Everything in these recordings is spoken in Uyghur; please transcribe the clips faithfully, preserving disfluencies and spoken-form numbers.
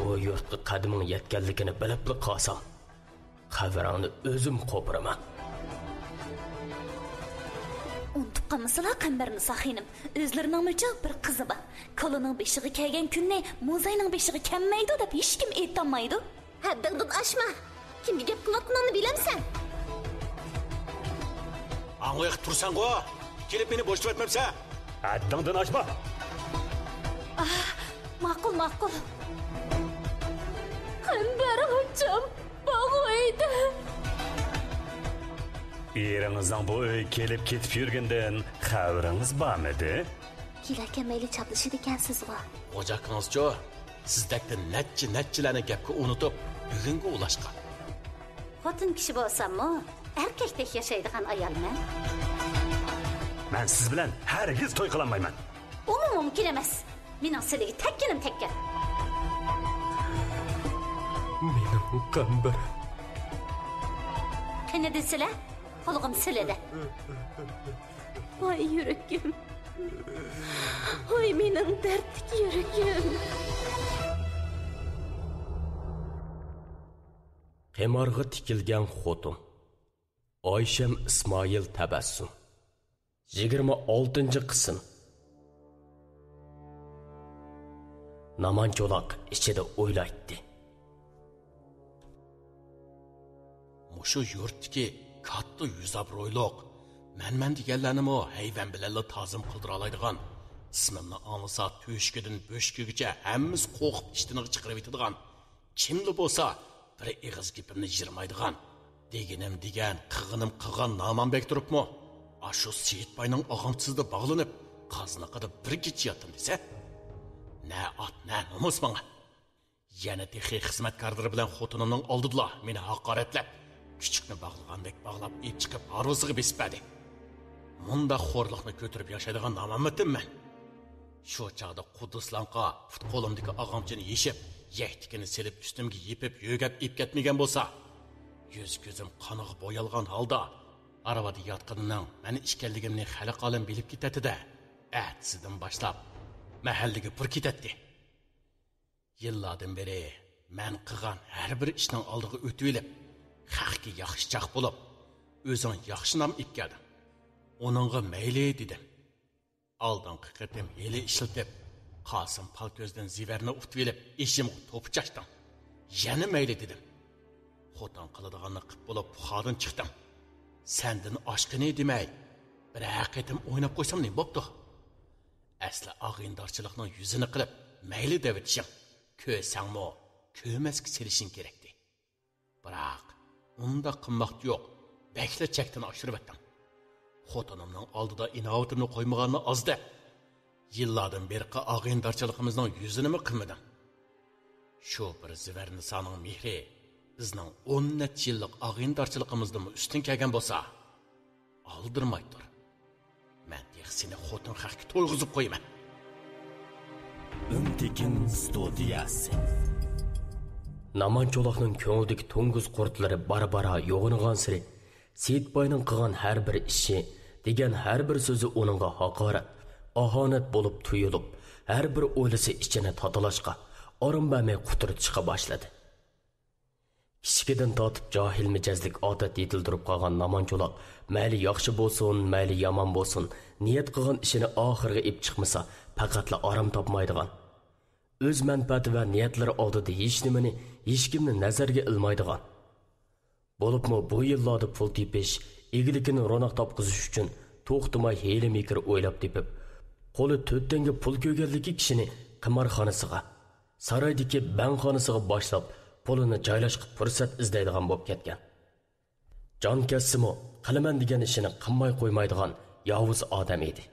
بۇ يۇرتقا قەدىمىڭ يەتكەنلىكىنى بىلىپلا قالسام، قەبرەڭنى ئۆزۈم قوپۇرىمەن. ئۇنتۇپ قالمىسىلا، قەمبەرنىسا خېنىم، ئۆزلىرىنىڭمۇچۇ بىر قىزى بار. كالىنىڭ بېشىغا كەلگەن كۈننى موزاينىڭ بېشىغا كەلمەيدۇ دەپ ھېچكىم ئېيتالمايدۇ. ھەددىڭدىن ئاشما! كىمگە گەپ قىلىۋاتقىنىڭنى بىلەمسەن؟ ئاڭغا يېقىپ تۇرساڭغۇ! كېلىپ مېنى بوشىتىۋەتمەمسەن! ھەددىڭدىن ئاشما! ئاھ، ماقۇل، ماقۇل. قەمبەر ئاچام، باغ ئۆيدە. ئېرىڭىزنىڭ بۇ ئۆيگە كېلىپ كېتىپ يۈرگىنىدىن خەۋىرىڭىز بارمىدى؟ كېلەركەن مەيلى چاپلىشىدىكەنسىزغۇ؟ خوجا ئاكىڭىزچۇ؟ سىزدەكتىن نەچچە نەچچىلەرنى گەپكە ئۇنتۇپ، بۈگۈنگە ئۇلاشقان. خوتۇن كىشى بولساممۇ، ئەركەكتەك ياشايدىغان ئايالمەن. مەن سىز بىلەن ھەرگىز توي قىلالمايمەن. ئۇمۇ مۇمكىن ئەمەس. مېنىڭ سىلىگە تەگكىنىم تەگكەن. مېنىڭ قەمبەر. قېنى دېسىلە، قۇلىقىم سىلىدە. ۋاي يۈرىكىم. ۋاي مېنىڭ دەردلىك يۈرىكىم. قىمارغا تىكىلگەن خوتۇن. ئايشەم ئىسمائىل تەبەسسۇم. يىگىرمە ئالتىنچى قىسىم. نامان چولاق ئىچىدە ئويلايتتى. مۇشۇ يۇرتتىكى كاتتا يۈز ئابرويلۇق، مەنمەن دېگەنلەرنىمۇ ھەيۋەم بىلەنلا تازىم قىلدۇرالايدىغان، ئىسمىمنى ئاڭلىسا تۆشۈكىدىن بۆشۈكىگىچە ھەممىسى قورقۇپ ئىشتىنىغا چىقىرىۋېتىدىغان، كىملا بولسا بىر ئېغىز گېپىمنى يىرمايدىغان، دېگىنىم دېگەن، قىلغىنىم قىلغان نامانبەگ تۇرۇپمۇ ئاشۇ سېيىتباينىڭ ئاغامچىسىدا باغلىنىپ، قازنىقىدا بىر كېچە ياتتىم دېسە، نە ئات، نە نومۇس ماڭا. يەنە تېخى خىزمەتكارلىرى بىلەن خوتۇنۇمنىڭ ئالدىدىلا مېنى ھاقارەتلەپ، كۈچۈكنى باغلىغاندەك باغلاپ ئېلىپ چىقىپ ھارۋىسىغا بېسىپ بەردى. مۇنداق خورلۇقنى كۆتۈرۈپ ياشايدىغان نامانمىتىم مەن؟ شۇ چاغدا قۇددۇسلانقا پۇت-قولۇمدىكى ئاغامچىنى يېشىپ، يەكتىكىنى سېلىپ ئۈستۈمگە يېپىپ يۆگەپ ئېلىپ كەتمىگەن بولسا، يۈز-كۆزۈم قانغا بويالغان ھالدا ھارۋىدا ياتقىنىنىڭ مەن ئىكەنلىكىمنى خەلق ئالەم بىلىپ كېتەتتى-دە، ئەتىسىدىن باشلاپ مەھەللىگە پۇر كېتەتتى. يىللاردىن بېرى مەن قىلغان ھەر بىر ئىشنىڭ ئالدىغا ئۆتۈۋېلىپ، خەقكە ياخشىچاق بولۇپ، ئۆزۈڭ ياخشى نام ئېلىپ كەلدىڭ. ئۇنىڭغا مەيلى دېدىم. ئالدىنقى قېتىم ھىيلە ئىشلىتىپ، قاسىم پالكۆزدىن زىۋەرنى ئۇتۇۋېلىپ، ئېشىمغا توپا چاچتىڭ. يەنە مەيلى دېدىم. خوتۇن قىلىدىغاننى قىپ بولۇپ، پۇخادىن چىقتىڭ. سەندىن ئاشقىنى دېمەي، بىرەر قېتىم ئويناپ قويسام نېمە بوپتۇ؟ ئەسلى ئاغىنىدارچىلىقنىڭ يۈزىنى قىلىپ، مەيلى دەۋېتىشىڭ، كۆرسەڭمۇ كۆرمەسكە سېلىشىڭ كېرەكتى. بىراق، ئۇنداق قىلماقچى يوق، بەكلا چەكتىن ئاشۇرۇۋەتتىڭ. خوتۇنۇمنىڭ ئالدىدا ئىناۋىتىمنى قويمىغاننى ئاز دەپ، يىللاردىن بېرىقى ئاغىنىدارچىلىقىمىزنىڭ يۈزىنىمۇ قىلمىدىڭ. شۇ بىر زىۋەرنىسانىڭ مېھرى بىزنىڭ ئون نەچچە يىللىق ئاغىنىدارچىلىقىمىزدىنمۇ ئۈستۈن كەلگەن بولسا، ئالدىرىماي تۇر. مەن تېخى سېنى خوتۇن خەقكە تويغۇزۇپ قويىمەن. ئۈن تېكىن ستۇدىيەسى. نامان چولاقنىڭ كۆڭلىدىكى توڭگۇز قۇرتلىرى بارا-بارا يوغىنىغانسېرى، سېيىتباينىڭ قىلغان ھەر بىر ئىشى، دېگەن ھەر بىر سۆزى ئۇنىڭغا ھاقارەت، ئاھانەت بولۇپ تۇيۇلۇپ، ھەر بىر ئويلىسا ئىچىنى تاتىلاشقا، ئارام بەرمەي قۇترىتىشقا باشلىدى. كىچىكىدىن تارتىپ جاھىل مىجەزلىك ئادەت يېتىلدۈرۈپ قالغان نامان چولاق مەيلى ياخشى بولسۇن، مەيلى يامان بولسۇن، نىيەت قىلغان ئىشىنى ئاخىرىغا ئېلىپ چىقمىسا، پەقەتلا ئارام تاپمايدىغان، ئۆز مەنپەئەتى ۋە نىيەتلىرى ئالدىدا ھېچنېمىنى، ھېچكىمنى نەزەرگە ئىلمايدىغان. بولۇپمۇ بۇ يىللاردا پۇل تېپىش، ئىگىلىكىنى روناق تاپقۇزۇش ئۈچۈن توختىماي ھىيلە-مىكىر ئويلاپ تېپىپ، قولى تۆت تەڭگە پۇل كۆرگەنلىكى كىشىنى قىمارخانىسىغا، سارايدىكى بەڭخانىسىغا باشلاپ، پۇلىنى جايلاشقا پۇرسەت ئىزدەيدىغان بولۇپ كەتكەن. جان كەتسىمۇ، قىلىمەن دېگەن ئىشىنى قىلماي قويمايدىغان ياۋۇز ئادەم ئىدى.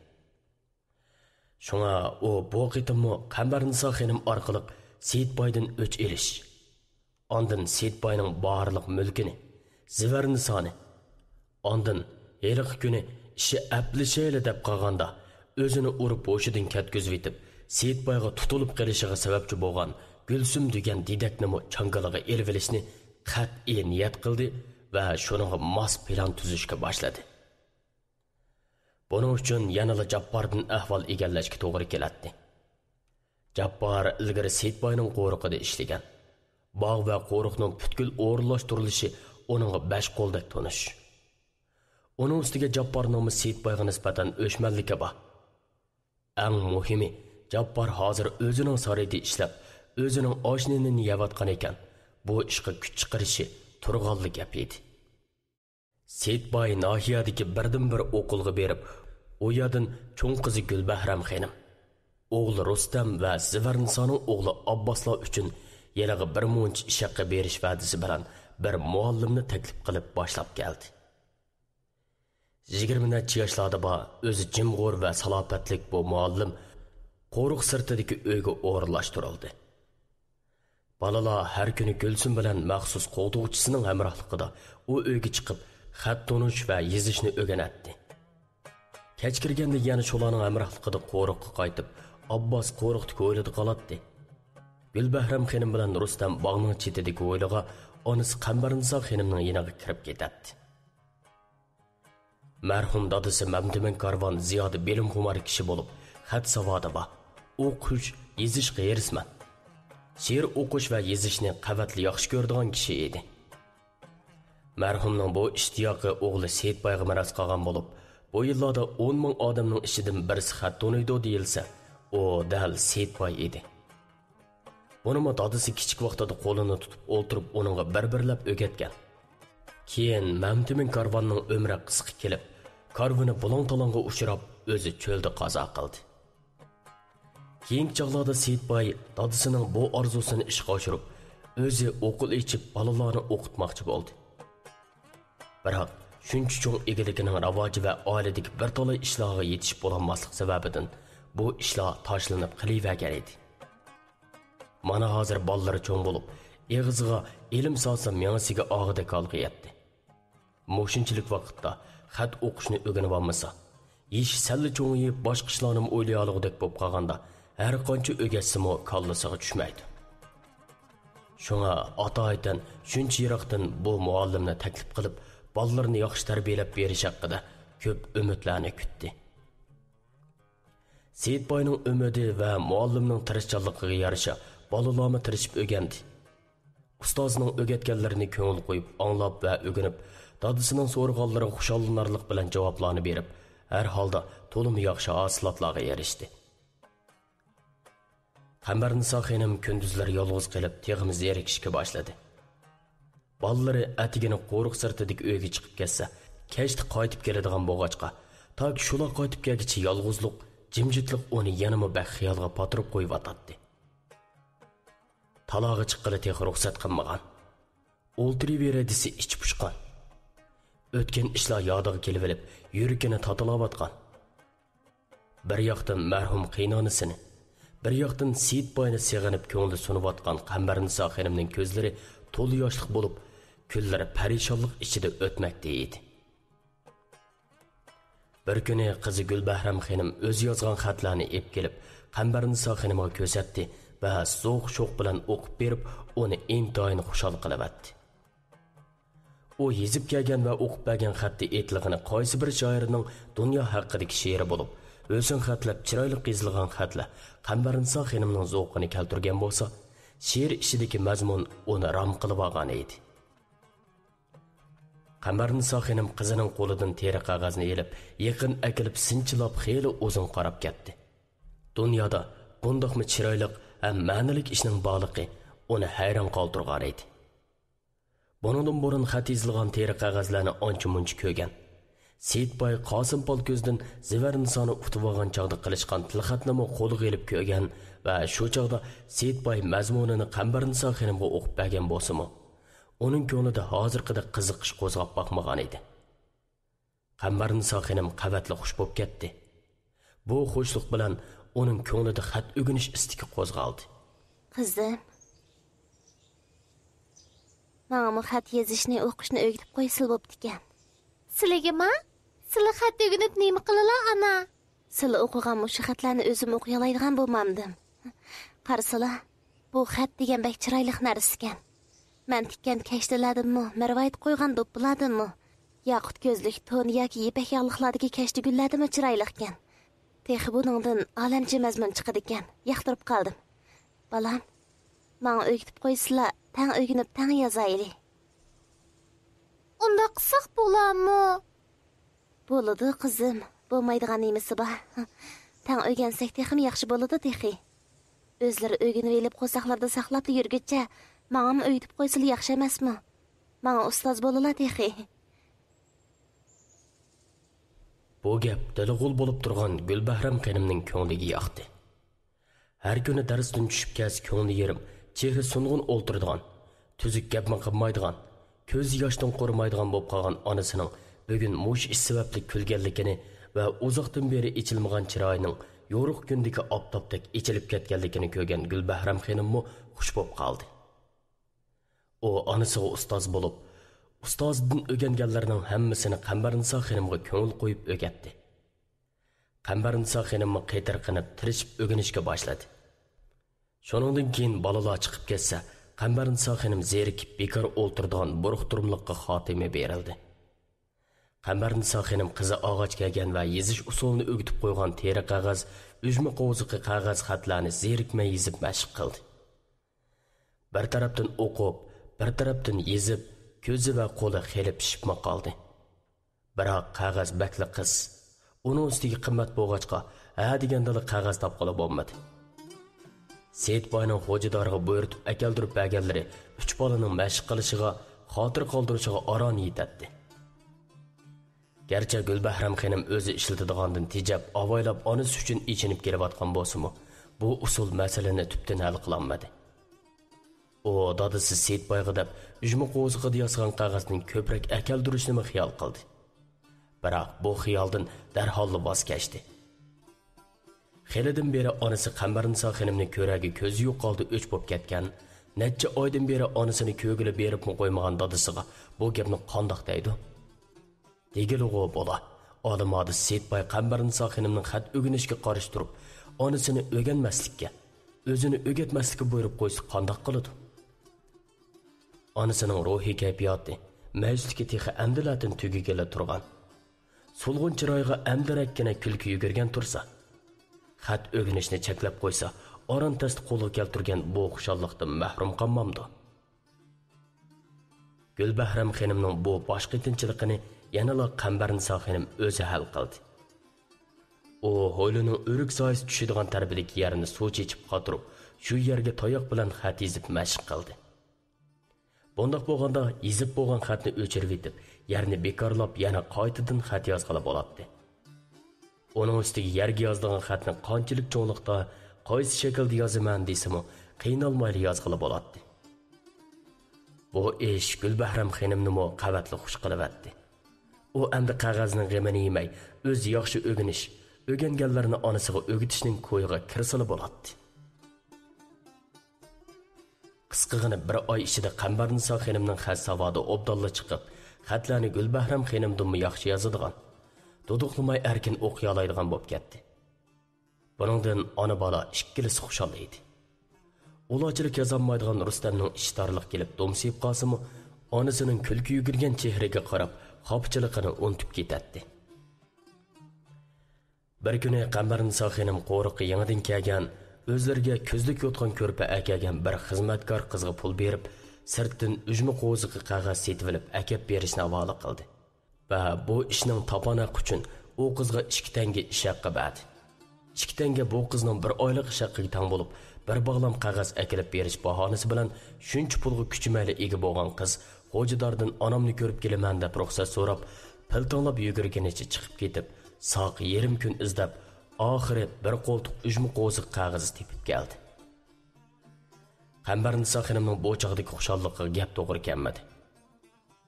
شۇڭا ئۇ بۇ قېتىممۇ قەمبەرنىسا خېنىم ئارقىلىق سېيىتبايدىن ئۆچ ئېلىش، ئاندىن سېيىتباينىڭ بارلىق مۈلكىنى، زىۋەرنىسانى، ئاندىن ھېلىقى كۈنى ئىشى ئەپلىشەيلى دەپ قالغاندا، ئۆزىنى ئۇرۇپ ھوشىدىن كەتكۈزۈۋېتىپ، سېيىتبايغا تۇتۇلۇپ قېلىشىغا سەۋەبچى بولغان گۈلسۈم دېگەن دېدەكنىمۇ چاڭگىلىغا ئېلىۋېلىشنى قەتئىي نىيەت قىلدى ۋە شۇنىڭغا ماس پىلان تۈزۈشكە باشلىدى. بۇنىڭ ئۈچۈن يەنىلا جاپپاردىن ئەھۋال ئىگىلەشكە توغرا كېلەتتى. جاپپار ئىلگىرى سېيىتباينىڭ قورۇقىدا ئىشلىگەن. باغ ۋە قورۇقنىڭ پۈتكۈل ئورۇنلاشتۇرۇلۇشى ئۇنىڭغا بەش قولدەك تونۇش. ئۇنىڭ ئۈستىگە جاپپارنىڭمۇ سېيىتبايغا نىسبەتەن ئۆچمەنلىكى بار. ئەڭ مۇھىمى، جاپپار ھازىر ئۆزىنىڭ سارىيىدا ئىشلەپ، ئۆزىنىڭ ئاش-نېنىنى يەۋاتقان ئىكەن، بۇ ئىشقا كۈچ چىقىرىشى تۇرغانلا گەپ ئىدى. سېيىتباي ناھىيەدىكى بىردىنبىر ئوقۇلغا بېرىپ، ئۇ يەردىن چوڭ قىزى گۈلبەھرەم خېنىم، ئوغلى رۇستەم ۋە زىۋەرنىسانىڭ ئوغلى ئابباسلار ئۈچۈن ھېلىقى بىر مۇنچە ئىش ھەققى بېرىش ۋەدىسى بىلەن بىر مۇئەللىمنى تەكلىپ قىلىپ باشلاپ كەلدى. يىگىرمە نەچچە ياشلاردا بار، ئۆزى جىمغور ۋە سالاپەتلىك بۇ مۇئەللىم قورۇق سىرتىدىكى ئۆيگە ئورۇنلاشتۇرۇلدى. بالىلار ھەر كۈنى گۈلسۈم بىلەن مەخسۇس قوغدىغۇچىسىنىڭ ھەمراھلىقىدا ئۇ ئۆيگە چىقىپ، خەت تونۇش ۋە يېزىشنى ئۆگىنەتتى. كەچ كىرگەندە يەنە شۇلارنىڭ ھەمراھلىقىدا قورۇققا قايتىپ، ئابباس قورۇقتىكى ھويلىدا قالاتتى. گۈلبەھرەم خېنىم بىلەن رۇستەم باغنىڭ چېتىدىكى ھويلىغا، ئانىسى قەمبەرنىسا خېنىمنىڭ يېنىغا كىرىپ كېتەتتى. مەرھۇم دادىسى مەمتىمىن كارۋان زىيادە بىلىمخۇمار كىشى بولۇپ، خەت ساۋادى بار، ئوقۇش، يېزىشقا ھېرىسمەن، شېئىر ئوقۇش ۋە يېزىشنى قەۋەتلا ياخشى كۆرىدىغان كىشى ئىدى. مەرھۇمنىڭ بۇ ئىشتىياقى ئوغلى سېيىتبايغا مىراس قالغان بولۇپ، بۇ يىللاردا ئون مىڭ ئادەمنىڭ ئىچىدىن بىرسى خەت تونۇيدۇ دېيىلسە، ئۇ دەل سېيىتباي ئىدى. بۇنىمۇ دادىسى كىچىك ۋاقتىدا قولىنى تۇتۇپ ئولتۇرۇپ، ئۇنىڭغا بىر-بىرلەپ ئۆگەتكەن. كېيىن مەمتىمىن كارۋاننىڭ ئۆمرى قىسقا كېلىپ، كارۋىنى بۇلاڭ-تالاڭغا ئۇچراپ، ئۆزى چۆلدە قازا قىلدى. كېيىنكى چاغلاردا سېيىتباي دادىسىنىڭ بۇ ئارزۇسىنى ئىشقا ئاشۇرۇپ، ئۆزى ئوقۇل ئېچىپ، بالىلارنى ئوقۇتماقچى بولدى. بىراق، شۇنچە چوڭ ئىگىلىكىنىڭ راۋاجى ۋە ئائىلىدىكى بىر تالاي ئىشلارغا يېتىشىپ بولالماسلىق سەۋەبىدىن، بۇ ئىشلار تاشلىنىپ قېلىۋەرگەن ئىدى. مانا ھازىر بالىلىرى چوڭ بولۇپ، ئېغىزىغا ئىلىم سالسا مېڭىسىگە ئاغىدەك ھالغا يەتتى. مۇشۇنچىلىك ۋاقىتتا خەت ئوقۇشنى ئۆگىنىۋالمىسا، يېشى سەللا چوڭىيىپ، باشقا ئىشلارنىمۇ ئويلىيالىغۇدەك بولۇپ قالغاندا، ھەرقانچە ئۆگەتسىمۇ كاللىسىغا چۈشمەيدۇ. شۇڭا ئاتايىتەن شۇنچە يىراقتىن بۇ مۇئەللىمنى تەكلىپ قىلىپ، بالىلىرىنى ياخشى تەربىيەلەپ بېرىش ھەققىدە كۆپ ئۈمىدلەرنى كۈتتى. سېيىتباينىڭ ئۈمىدى ۋە مۇئەللىمنىڭ تىرىشچانلىقىغا يارىشا، بالىلارمۇ تىرىشىپ ئۆگەندى. ئۇستازىنىڭ ئۆگەتكەنلىرىنى كۆڭۈل قويۇپ ئاڭلاپ ۋە ئۆگىنىپ، دادىسىنىڭ سورىغانلىرىغا خۇشاللىنارلىق بىلەن جاۋابلارنى بېرىپ، ھەر ھالدا تولىمۇ ياخشى ھاسىلاتلارغا ئېرىشتى. قەمبەرنىسا خېنىم كۈندۈزلىرى يالغۇز قېلىپ، تېخىمۇ زېرىكىشكە باشلىدى. بالىلىرى ئەتىگىنى قورۇق سىرتىدىكى ئۆيگە چىقىپ كەتسە، كەچتە قايتىپ كېلىدىغان بولغاچقا، تاكى شۇلار قايتىپ كەلگۈچە يالغۇزلۇق، جىمجىتلىق ئۇنى يەنىمۇ بەك خىيالغا پاتۇرۇپ قويۇۋاتاتتى. تالاغا چىققىلى تېخى رۇخسەت قىلمىغان. ئولتۇرۇۋېرەي دېسە ئىچى پۇشقان. ئۆتكەن ئىشلار يادىغا كېلىۋېلىپ، يۈرىكىنى تاتىلاۋاتقان. بىر ياقتىن مەرھۇم قېيىنئانىسىنى، بىر ياقتىن سېيىتباينى سېغىنىپ كۆڭلى سۇنۇۋاتقان قەمبەرنىسا خېنىمنىڭ كۆزلىرى تولا ياشلىق بولۇپ، كۈنلىرى پەرىشانلىق ئىچىدە ئۆتمەكتە ئىدى. بىر كۈنى قىزى گۈلبەھرەم خېنىم ئۆزى يازغان خەتلەرنى ئېلىپ كېلىپ، قەمبەرنىسا خېنىمغا كۆرسەتتى ۋە زوق-شوق بىلەن ئوقۇپ بېرىپ، ئۇنى ئىنتايىن خۇشال قىلىۋەتتى. ئۇ يېزىپ كەلگەن ۋە ئوقۇپ بەرگەن خەتتە ئېيتىلغىنى قايسى بىر شائىرنىڭ دۇنيا ھەققىدىكى شېئىرى بولۇپ، ھۆسن خەتلەپ چىرايلىق يېزىلغان خەتلەر قەمبەرنىسا خېنىمنىڭ زوقىنى كەلتۈرگەن بولسا، شېئىر ئىچىدىكى مەزمۇن ئۇنى رام قىلىۋالغان ئىدى. قەمبەرنىسا خېنىم قىزىنىڭ قولىدىن تېرە قەغەزنى ئېلىپ، يېقىن ئەكېلىپ سىنچىلاپ خېلى ئۇزۇن قاراپ كەتتى. دۇنيادا بۇنداقمۇ چىرايلىق ھەم مەنىلىك ئىشنىڭ بارلىقى ئۇنى ھەيران قالدۇرغانىدى. بۇنىڭدىن بۇرۇن خەت يېزىلغان تېرە قەغەزلەرنى ئانچە-مۇنچە كۆرگەن. سېيىتباي قاسىم پالكۆزدىن زىۋەرنىسانى ئۇتۇۋالغان چاغدا قىلىشقان تىلخەتنىمۇ قولىغا ئېلىپ كۆرگەن ۋە شۇ چاغدا سېيىتباي مەزمۇنىنى قەمبەرنىسا خېنىمغا ئوقۇپ بەرگەن بولسىمۇ، ئۇنىڭ كۆڭلىدە ھازىرقىدەك قىزىقىش قوزغاپ باقمىغان ئىدى. قەمبەرنىسا خېنىم قەۋەتلا خۇش بوپ كەتتى. بۇ خۇشلۇق بىلەن ئۇنىڭ كۆڭلىدە خەت ئۆگىنىش ئىستىكى قوزغالدى. قىزىم، ماڭىمۇ خەت يېزىشنى، ئوقۇشنى ئۆگىتىپ قويسىلا بوپتىكەن. سىلىگىما؟ سىلى خەت ئۆگىنىپ نېمە قىلىلا، ئانا؟ سىلى ئوقۇغان مۇشۇ خەتلەرنى ئۆزۈم ئوقۇيالايدىغان بولمامدىم. قارىسىلا، بۇ خەت دېگەن بەك چىرايلىق نەرسىكەن. مەن تىككەن كەشتىلەردىنمۇ، مەرۋايىت قويغان دوپپىلاردىنمۇ، ياقۇت كۆزلۈك، تون ياكى يىپەك ياغلىقلاردىكى كەشتىگۈللەردىنمۇ چىرايلىقكەن. تېخى بۇنىڭدىن ئالەمچە مەزمۇن چىقىدىكەن. ياقتۇرۇپ قالدىم. بالام، ماڭا ئۆگىتىپ قويسىلا، تەڭ ئۆگىنىپ، تەڭ يازايلى. ئۇنداق قىلساق بولامۇ؟ بولىدۇ، قىزىم. بولمايدىغان نېمىسى بار؟ تەڭ ئۆگەنسەك تېخىمۇ ياخشى بولىدۇ تېخى. ئۆزلىرى ئۆگىنىۋېلىپ، قورساقلىرىدا ساقلاپلا يۈرگۈچە، ماڭىمۇ ئۆگىتىپ قويسىلا ياخشى ئەمەسمۇ؟ ماڭا ئۇستاز بولىلا تېخى. بۇ گەپ دىلىغۇل بولۇپ تۇرغان گۈلبەھرەم خېنىمنىڭ كۆڭلىگە ياقتى. ھەر كۈنى دەرستىن چۈشۈپ كەلسە كۆڭلى يېرىم، چېھرى سۇنغۇن ئولتۇرىدىغان، تۈزۈك گەپمۇ قىلمايدىغان، كۆزى ياشتىن قۇرۇمايدىغان بولۇپ قالغان ئانىسىنىڭ بۈگۈن مۇشۇ ئىش سەۋەبلىك كۈلگەنلىكىنى ۋە ئۇزاقتىن بېرى ئېچىلمىغان چىرايىنىڭ يورۇق كۈندىكى ئاپتاپتەك ئېچىلىپ كەتكەنلىكىنى كۆرگەن گۈلبەھرەم خېنىممۇ خۇش بولۇپ قالدى. ئۇ ئانىسىغا ئۇستاز بولۇپ، ئۇستازىدىن ئۆگەنگەنلىرىنىڭ ھەممىسىنى قەمبەرنىسا خېنىمغا كۆڭۈل قويۇپ ئۆگەتتى. قەمبەرنىسا خېنىممۇ قېتىرقىنىپ، تىرىشىپ ئۆگىنىشكە باشلىدى. شۇنىڭدىن كېيىن بالىلار چىقىپ كەتسە، قەمبەرنىسا خېنىم زېرىكىپ، بىكار ئولتۇرىدىغان بورۇقتۇرۇملۇققا خاتىمە بېرىلدى. قەمبەرنىسا خېنىم قىزى ئالغاچ كەلگەن ۋە يېزىش ئۇسۇلىنى ئۆگىتىپ قويغان تېرە قەغەز، ئۈجمە قوۋزۇقى قەغەز خەتلەرنى زېرىكمەي يېزىپ مەشىق قىلدى. بىر تەرەپتىن ئوقۇپ، بىر تەرەپتىن يېزىپ، كۆزى ۋە قولى خېلى پىشىپمۇ قالدى. بىراق قەغەز بەكلا قىس. ئۇنىڭ ئۈستىگە قىممەت بولغاچقا، ھە دېگەندىلا قەغەز تاپقىلى بولمىدى. سېيىتباينىڭ خوجىدارغا بۇيرۇتۇپ ئەكەلدۈرۈپ بەرگەنلىرى ئۈچ بالىنىڭ مەشىق قىلىشىغا، خاتىرە قالدۇرۇشىغا ئاران يېتەتتى. گەرچە گۈلبەھرەم خېنىم ئۆزى ئىشلىتىدىغاندىن تېجەپ، ئاۋايلاپ ئانىسى ئۈچۈن ئېچىنىپ كېلىۋاتقان بولسىمۇ، بۇ ئۇسۇل مەسىلىنى تۈپتىن ھەل قىلالمىدى. ئۇ دادىسى سېيىتبايغا دەپ ئۈجمە قوۋزۇقىدا ياسىغان قەغەزدىن كۆپرەك ئەكەلدۈرۈشنىمۇ خىيال قىلدى. بىراق بۇ خىيالدىن دەرھاللا ۋاز كەچتى. خېلىدىن بېرى ئانىسى قەمبەرنىسا خېنىمنى كۆرەرگە كۆزى يوق ھالدا ئۆچ بوپ كەتكەن، نەچچە ئايدىن بېرى ئانىسىنى كۆرگىلى بېرىپمۇ قويمىغان دادىسىغا بۇ گەپنى قانداق دەيدۇ؟ دېگىلىغۇ بولا، ئالىم ھادىسە سېيىتباي قەمبەرنىسا خېنىمنىڭ خەت ئۆگىنىشكە قارشى تۇرۇپ، ئانىسىنى ئۆگەنمەسلىككە، ئۆزىنى ئۆگەتمەسلىككە بۇيرۇپ قويسا قانداق قىلىدۇ؟ ئانىسىنىڭ روھىي كەيپىياتى، مەيۈسلۈكى تېخى ئەمدىلەتىن تۈگىگىلى تۇرغان. سولغۇن چىرايىغا ئەمدىرەككىنە كۈلكە يۈگۈرگەن تۇرسا، خەت ئۆگىنىشنى چەكلەپ قويسا، ئاران تەستە قولغا كەلتۈرگەن بۇ خۇشاللىقتىن مەھرۇم قالمامدۇ؟ گۈلبەھرەم خېنىمنىڭ بۇ باش قېتىنچىلىقىنى يەنىلا قەمبەرنىسا خېنىم ئۆزى ھەل قىلدى. ئۇ ھويلىنىڭ ئۆرۈك سايىسى چۈشىدىغان تەرىپىدىكى يەرنى سۇ چېچىپ قاتۇرۇپ، شۇ يەرگە تاياق بىلەن خەت يېزىپ مەشىق قىلدى. بۇنداق بولغاندا، يېزىپ بولغان خەتنى ئۆچۈرۈۋېتىپ، يەرنى بىكارلاپ، يەنە قايتىدىن خەت يازغىلى بولاتتى. ئۇنىڭ ئۈستىگە يەرگە يازىدىغان خەتنى قانچىلىك چوڭلۇقتا، قايسى شەكىلدە يازىمەن دېسىمۇ، قىينالمايلا يازغىلى بولاتتى. بۇ ئىش گۈلبەھرەم خېنىمنىمۇ قەۋەتلا خۇش قىلىۋەتتى. ئۇ ئەمدى قەغەزنىڭ غېمىنى يېمەي، ئۆزى ياخشى ئۆگىنىش، ئۆگەنگەنلىرىنى ئانىسىغا ئۆگىتىشنىڭ كويىغا كىرسىلا بولاتتى. قىسقىغىنە بىر ئاي ئىچىدە قەمبەرنىسا خېنىمنىڭ خەت ساۋادى ئوبدانلا چىقىپ، خەتلەرنى گۈلبەھرەم خېنىمدىنمۇ ياخشى يازىدىغان، دۇدۇقلىماي ئەركىن ئوقۇيالايدىغان بوپ كەتتى. بۇنىڭدىن ئانا-بالا ئىككىلىسى خۇشال ئىدى. ئۇلاچىلىك يازالمايدىغان رۇستەمنىڭ ئىشى تارلىق كېلىپ دومسىيىپ قالسىمۇ، ئانىسىنىڭ كۈلكە يۈگۈرگەن چېھرىگە قاراپ، خاپىچىلىقىنى ئۇنتۇپ كېتەتتى. بىر كۈنى قەمبەرنىسا خېنىم قورۇققا يېڭىدىن كەلگەن، ئۆزلىرىگە كۈزلۈك يوتقان كۆرپە ئەكەلگەن بىر خىزمەتكار قىزغا پۇل بېرىپ، سىرتتىن ئۈجمە قوۋزۇقى قەغەز سېتىۋېلىپ ئەكەپ بېرىشنى ھاۋالە قىلدى. ۋە بۇ ئىشنىڭ تاپان ھەققى ئۈچۈن ئۇ قىزغا ئىككى تەڭگە ئىش ھەققى بەردى. ئىككى تەڭگە بۇ قىزنىڭ بىر ئايلىق ئىش ھەققىگە تەڭ بولۇپ، بىر باغلام قەغەز ئەكېلىپ بېرىش باھانىسى بىلەن شۇنچە پۇلغا كۈچىمەيلى ئىگە بولغان قىز خوجىداردىن ئانامنى كۆرۈپ كېلىمەن دەپ رۇخسەت سوراپ، پىلتىڭلاپ يۈگۈرگىنىچە چىقىپ كېتىپ، ساق يېرىم كۈن ئىزدەپ، ئاخىرى بىر قولتۇق ئۈجمە قوۋزۇق قەغىزى تېپىپ كەلدى. قەمبەرنىسا خېنىمنىڭ بۇ چاغدىكى خۇشاللىقىغا گەپ توغرا كەلمىدى.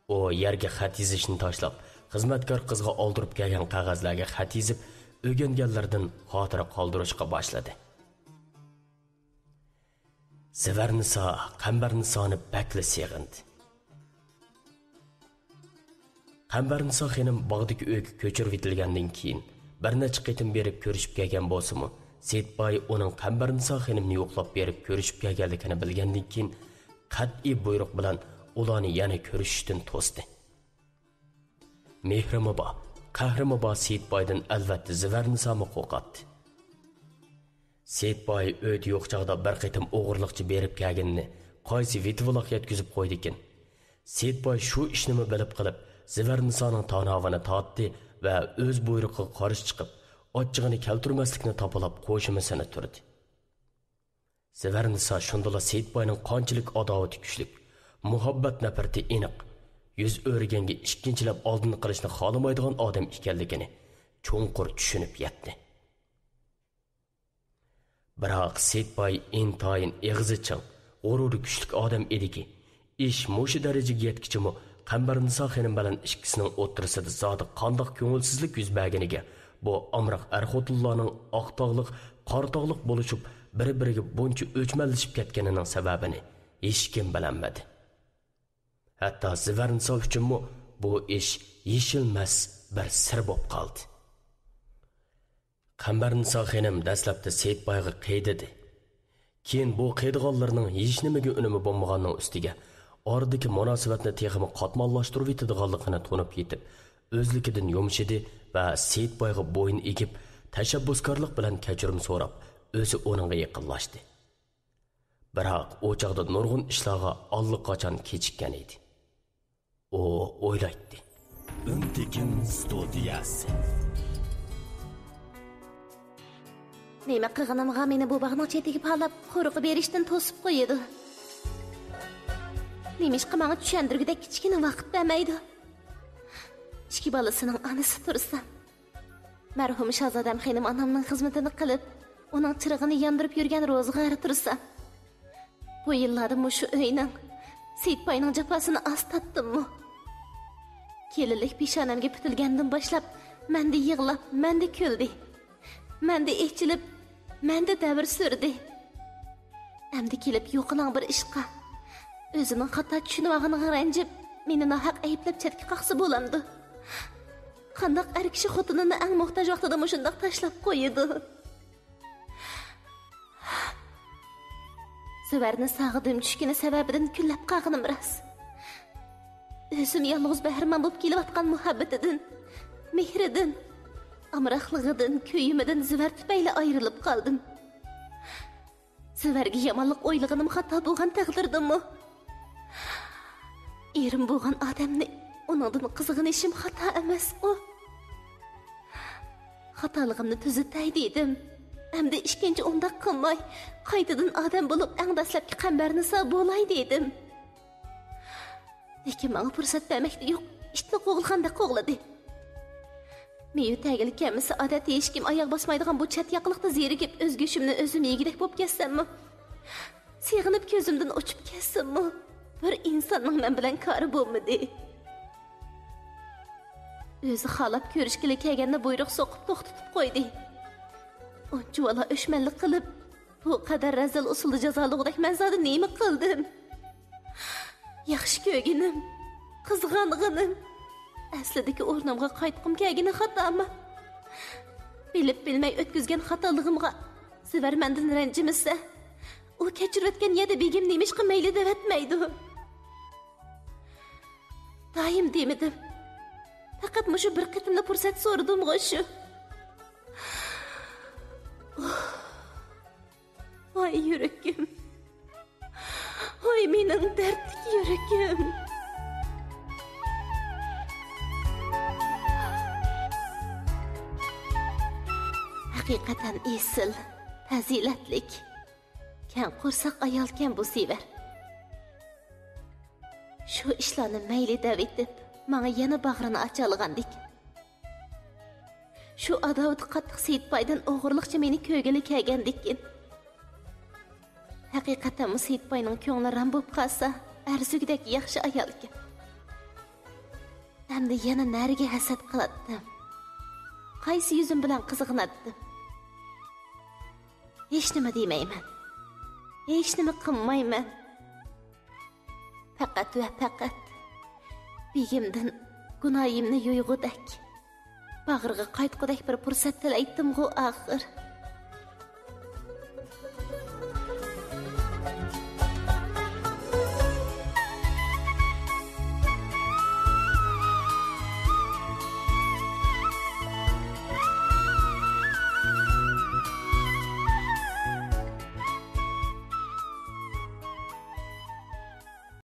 ئۇ يەرگە خەت يېزىشنى تاشلاپ، خىزمەتكار قىزغا ئالدۇرۇپ كەلگەن قەغەزلەرگە خەت يېزىپ، ئۆگەنگەنلىرىدىن خاتىرە قالدۇرۇشقا باشلىدى. زىۋەرنىسا قەمبەرنىسانى بەكلا سېغىندى. قەمبەرنىسا خېنىم باغدىكى ئۆيگە كۆچۈرۈۋېتىلگەندىن كېيىن، بىر نەچچە قېتىم بېرىپ كۆرۈشۈپ كەلگەن بولسىمۇ، سېيىتباي ئۇنىڭ قەمبەرنىسا خېنىمنى يوقلاپ بېرىپ كۆرۈشۈپ كەلگەنلىكىنى بىلگەندىن كېيىن، قەتئىي بۇيرۇق بىلەن ئۇلارنى يەنە كۆرۈشۈشتىن توستى. مېھرىمۇ بار، قەھرىمۇ بار سېيىتبايدىن ئەلۋەتتە زىۋەرنىسامۇ قورقاتتى. سېيىتباي ئۆيدە يوق چاغدا بىر قېتىم ئوغرىلىقچە بېرىپ كەلگىنىنى قايسى ۋىتىۋىلاق يەتكۈزۈپ قويدىكىن؟ سېيىتباي شۇ ئىشنىمۇ بىلىپ قېلىپ، زىۋەرنىسانىڭ تاناۋىنى تارتتى ۋە ئۆز بۇيرۇقىغا قارشى چىقىپ، ئاچچىقىنى كەلتۈرمەسلىكنى تاپىلاپ قوشىمىسىنى تۈردى. زىۋەرنىسا شۇندىلا سېيىتباينىڭ قانچىلىك ئاداۋىتى كۈچلۈك، مۇھەببەت نەپرىتى ئېنىق، يۈز ئۆرۈگەنگە ئىككىنچىلەپ ئالدىن قىلىشنى خالىمايدىغان ئادەم ئىكەنلىكىنى چوڭقۇر چۈشىنىپ يەتتى. بىراق سېيىتباي ئىنتايىن ئېغىزى چىڭ، غۇرۇرى كۈچلۈك ئادەم ئىدىكى، ئىش مۇشۇ دەرىجىگە يەتكىچىمۇ قەمبەرنىسا خېنىم بىلەن ئىككىسىنىڭ ئوتتۇرىسىدا زادى قانداق كۆڭۈلسىزلىك يۈز بەرگىنىگە، بۇ ئامراق ئەر-خوتۇنلارنىڭ ئاق تاغلىق، قارا تاغلىق بولۇشۇپ، بىر-بىرىگە بۇنچە ئۆچمەنلىشىپ كەتكىنىنىڭ سەۋەبىنى ھېچكىم بىلەلمىدى. ھەتتا زىۋەرنىسا ئۈچۈنمۇ بۇ ئىش يېشىلمەس بىر سىر بولۇپ قالدى. قەمبەرنىسا خېنىم دەسلەپتە سېيىتبايغا قېيىدىدى. كېيىن بۇ قېيىدىغانلىرىنىڭ ھېچنېمىگە ئۈنۈمى بولمىغاننىڭ ئۈستىگە، ئارىدىكى مۇناسىۋەتنى تېخىمۇ قاتماللاشتۇرۇۋېتىدىغانلىقىنى تونۇپ يېتىپ، ئۆزلۈكىدىن يۇمشىدى ۋە سېيىتبايغا بويۇن ئېگىپ، تەشەببۇسكارلىق بىلەن كەچۈرۈم سوراپ، ئۆزى ئۇنىڭغا يېقىنلاشتى. بىراق ئۇ چاغدا نۇرغۇن ئىشلارغا ئاللىقاچان كېچىككەن ئىدى. ئۇ ئويلايتتى. ئۈن تېكىن ستۇدىيەسى. نېمە قىلغىنىمغا مېنى بۇ باغنىڭ چېتىگە پالاپ، قورقۇپ بېرىشتىن توسۇپ قويىدۇ. نېمىشقا ماڭا چۈشەندۈرگۈدەك كىچىككىنە ۋاقىت بەرمەيدۇ؟ ئىككى بالىسىنىڭ ئانىسى تۇرسام، مەرھۇم شاھزادەم خېنىم ئانامنىڭ خىزمىتىنى قىلىپ، ئۇنىڭ چىرىغىنى ياندۇرۇپ يۈرگەن روزىغا ئەر تۇرسام، بۇ يىللاردا مۇشۇ ئۆينىڭ، سېيىتباينىڭ جاپاسىنى ئاز تارتتىممۇ؟ كېلىنلىك پېشانەمگە پۈتۈلگەندىن باشلاپ، مەندە يىغلاپ، مەندە كۈلدى. مەندە ئېچىلىپ، مەندە دەۋر سۈردى. ئەمدى كېلىپ يوقىلاڭ بىر ئىشقا، ئۆزىنىڭ خاتا چۈشىنىۋالغىنىغا رەنجىپ، مېنى ناھەق ئەيىبلەپ چەتكە قاقسا بولامدۇ؟ قانداق ئەر كىشى خوتۇنىنى ئەڭ موھتاج ۋاقتىدا مۇشۇنداق تاشلاپ قويىدۇ؟ زۆھەرنىساغا دۈم چۈشكىنى سەۋەبىدىن كۈنلەپ قالغىنىم راست. ئۆزۈم يالغۇز بەھرىمەن بولۇپ كېلىۋاتقان مۇھەببىتىدىن، مېھرىدىن، ئامراقلىقىدىن، كۆيۈمىدىن زۆھەر تۈپەيلى ئايرىلىپ قالدىم. زۆھەرگە يامانلىق ئويلىغىنىم خاتا بولغان تەقدىردىمۇ، ئېرىم بولغان ئادەمنى ئۇنىڭدىن قىزغىنىشىم خاتا ئەمەسقۇ؟ خاتالىقىمنى تۈزىتەي دېدىم. ئەمدى ئىككىنچى ئۇنداق قىلماي، قايتىدىن ئادەم بولۇپ، ئەڭ دەسلەپكى قەمبەرنىسا بولاي دېدىم. لېكىن ماڭا پۇرسەت بەرمەكتە يوق، ئىتنى قوغلىغاندەك قوغلىدى. مېۋە تەگىلى كەلمىسە، ئادەتتە ھېچكىم ئاياغ باسمايدىغان بۇ چەت ياقىلىقتا زېرىكىپ، ئۆز گۆشۈمنى ئۆزۈم يېگۈدەك بولۇپ كەتسەممۇ، سېغىنىپ كۆزۈمدىن ئۇچۇپ كەتسىممۇ، بىر ئىنساننىڭ مەن بىلەن كارى بولمىدى. ئۆزى خالاپ كۆرۈشكىلى كەلگەننى بۇيرۇق سوقۇپ توختىتىپ قويدى. ئۇنچىۋالا ئۆچمەنلىك قىلىپ، بۇ قەدەر رەزىل ئۇسۇلدا جازالىغۇدەك مەن زادى نېمە قىلدىم؟ ياخشى كۆرگىنىم، قىزغانغىنىم، ئەسلىدىكى ئورنۇمغا قايتقۇم كەلگىنى خاتامۇ؟ بىلىپ بىلمەي ئۆتكۈزگەن خاتالىقىمغا زۆھەر مەندىن رەنجىمىسە، ئۇ كەچۈرۈۋەتكەن يەردە بېگىم نېمىشقا مەيلى دەۋەتمەيدۇ؟ دائىم دېمىدىم. پەقەت مۇشۇ بىر قېتىملا پۇرسەت سورىدىمغۇ شۇ. ۋاي يۈرىكىم. ۋاي مېنىڭ دەردلىك يۈرىكىم. ھەقىقەتەن ئېسىل، پەزىلەتلىك، كەڭ قورساق ئايالكەن بۇ زىۋەر. شۇ ئىشلارنى مەيلى دەۋېتىپ، ماڭا يەنە باغرىنى ئاچالىغاندىكىن. شۇ ئاداۋىتى قاتتىق سېيىتبايدىن ئوغرىلىقچە مېنى كۆرگىلى كەلگەندىكىن. ھەقىقەتەنمۇ سېيىتباينىڭ كۆڭلى رام بولۇپ قالسا، ئەرزىگۈدەك ياخشى ئايالكەن. ئەمدى يەنە نەرىگە ھەسەت قىلاتتىم؟ قايسى يۈزۈم بىلەن قىزغىناتتىم؟ ھېچنېمە دېمەيمەن. ھېچنېمە قىلمايمەن. پەقەت ۋە پەقەت بېگىمدىن گۇناھىمنى يۇيغۇدەك، باغرىغا قايتقۇدەك بىر پۇرسەت تىلەيتتىمغۇ ئاخىر.